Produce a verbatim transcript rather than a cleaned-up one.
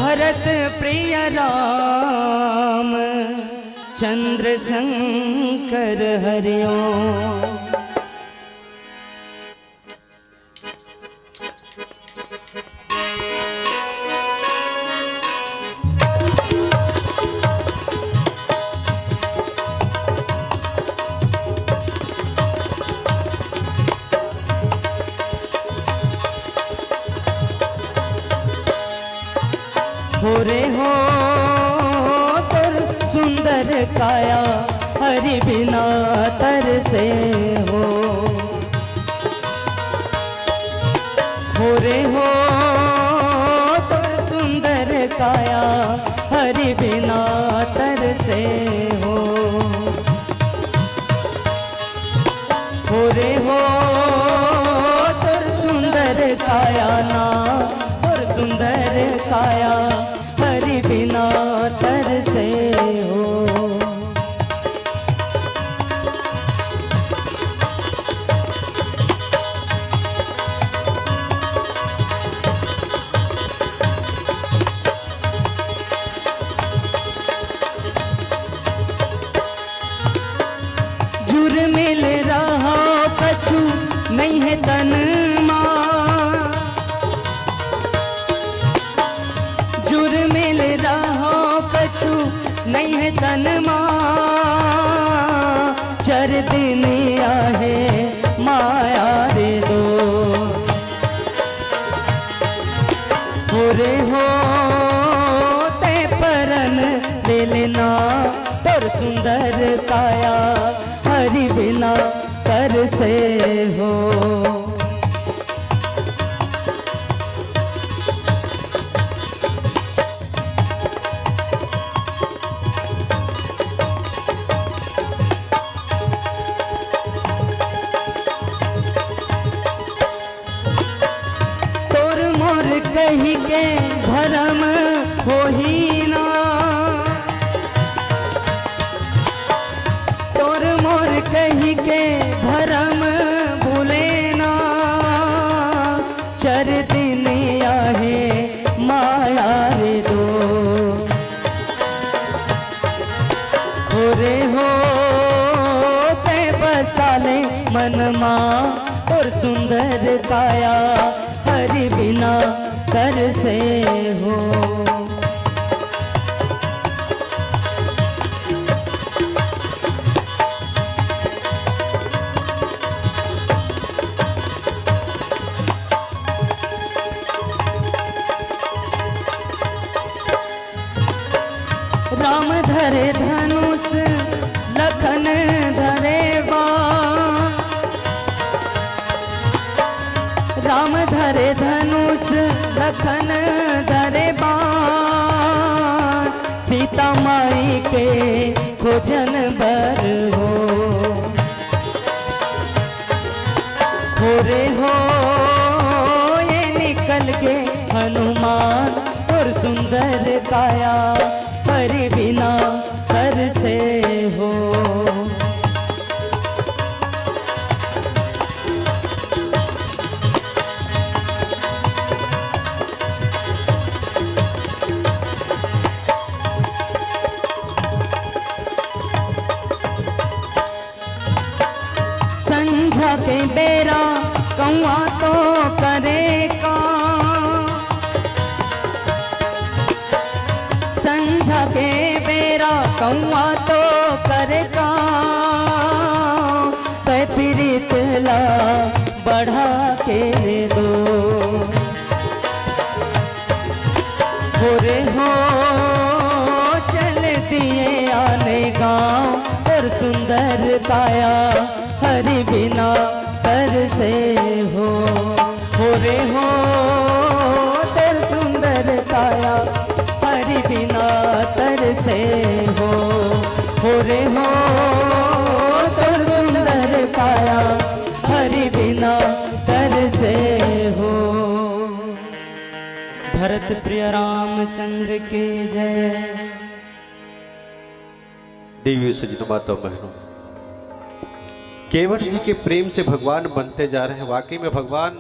भरत प्रिय राम चंद्र शंकर हरिओम। हो रे हो तोर सुंदर काया, हरि बिना तरसे हो। हो रे हो तोर सुंदर काया, हरि बिना तरसे हो। हो रे हो तोर सुंदर काया ना, तोर सुंदर काया, हरि बिना तरसे हो। जुर्मिल रहा कछु नइ हे तन मा, जुर्मिल रहा कछु नइ हे तन मा, चार दिन आहे माया रे दो। हो रे हो तैं परन ले लेना, तोर सुंदर काया हरि बिना तरसे हो। तोर मोर कहि के भरम होही ना, तोर मोर कहि के भरम भूले ना, चार दिन आहे माया रे दो। हो रे हो तैं बसा ले मन मा, तोर सुंदर काया हरि बिना तरसे हो। राम धरे धनुष लखन धरे बाण, राम धरे धनुष लखन धरे बाण, सीता माई के खोजन बर हो। हो रे हो ये निकल गे हनुमान, तोर सुंदर काया हरि बिना तरसे हो। संझा के बेरा कौआ तो करे का, संझा के बेरा कौआ तो करे का, तैं पीरित ला बढ़ा के दो। हो रे हो चल दिए आने गाँव, तोर सुंदर काया हरि बिना तरसे हो। हो रे हो तोर सुंदर काया हरि बिना तरसे हो। हो रे हो तोर सुंदर काया हरि बिना तरसे हो। भरत प्रिय रामचंद्र के जय। देवी सजन माता बहनों, केवट जी के प्रेम से भगवान बनते जा रहे हैं। वाकई में भगवान